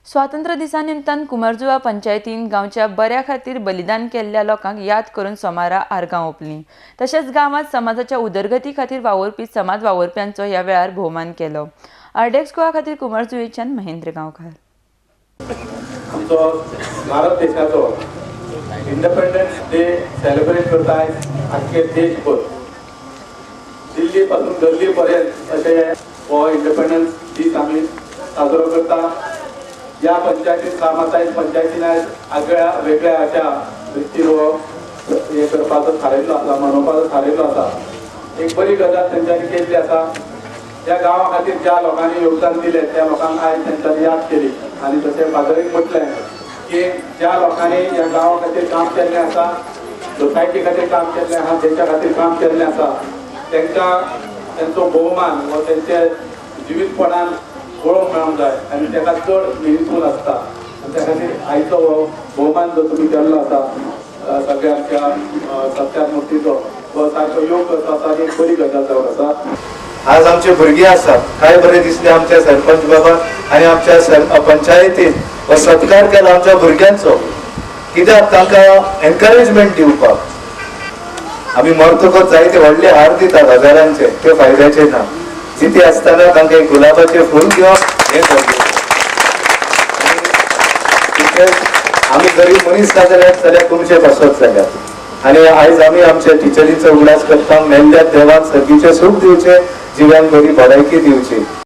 स्वातंत्र्य दिसा निमतान कुमारजुवा पंचायतीन गांवच्या बऱ्या खातीर बलिदान केल्ल्या लोकांक याद करून सोमारा आर्गां ओंपलीं. तशेंच गांवांत समाजाच्या उदरगती खातीर वावुरपी समाज वावुरप्यांचो ह्या वेळार भोवमान केलो. आरडीएक्स गोवा खातीर कुमारजुवेच्यान महेंद्र गांवकार. आमचो भारत देशाचो इंडिपेंडन्स डे सेलिब्रेट करता आख्खे देशभर, दिल्ली पासून गल्ली पर्यंत अशें हो इंडिपेंडन्स दीस आमी साजरो करता. ह्या पंचायतीन कामाताय पंचायतीन आयज आगळ्या वेगळ्या अशा रितीन हो हें करपाचो थारायल्लो आसा, मनोवपाचो थारायल्लो आसा. एक बरी गजाल तेंच्यांनी केल्ली आसा. ह्या गांवा खातीर ज्या लोकांनी योगदान दिलें त्या लोकांक आयज तेंच्यांनी याद केली आनी तशें फादरीक म्हटलें की ज्या लोकांनी ह्या गांवा खातीर काम केल्लें आसा, सोसायटी खातीर काम केल्लें आसा, देशा खातीर काम केल्लें आसा, तांकां तेंचो भोवमान वा तेंचे जिवीतपणान पळोवंक मेळोंक जाय आनी ताका चड मिनिंगफूल आसता. आनी त्या खातीर आयचो हो भोवमान जो तुमी केल्लो आसा सगळ्या आमच्या सत्यार मुर्तीचो हो सारको योग्य आसा आनी एक बरी गजाल जावन आसा. आज आमचे भुरगे आसात, काय बरें दिसलें आमच्या सरपंच बाबा आनी आमच्या पंचायतीन हो सत्कार केला आमच्या भुरग्यांचो, कित्याक तांकां एनकरेजमेंट दिवपाक. आमी मरतकच जायते व्हडले हार दितात हजारांचे, ते फायद्याचे ना. जिते आसतना तांकां एक गुलाबाचें फूल घेवप हें गरजेचें. आमी गरीब मनीस ना जाल्यार जाल्यार तुमचे पासत जाल्यात. आनी आयज आमी आमच्या टिचरींचो उगडास करता. मेल्ल्या देवान सर्गीचें सूख दिवचें, जिव्यांक बरी भलायकी दिवची.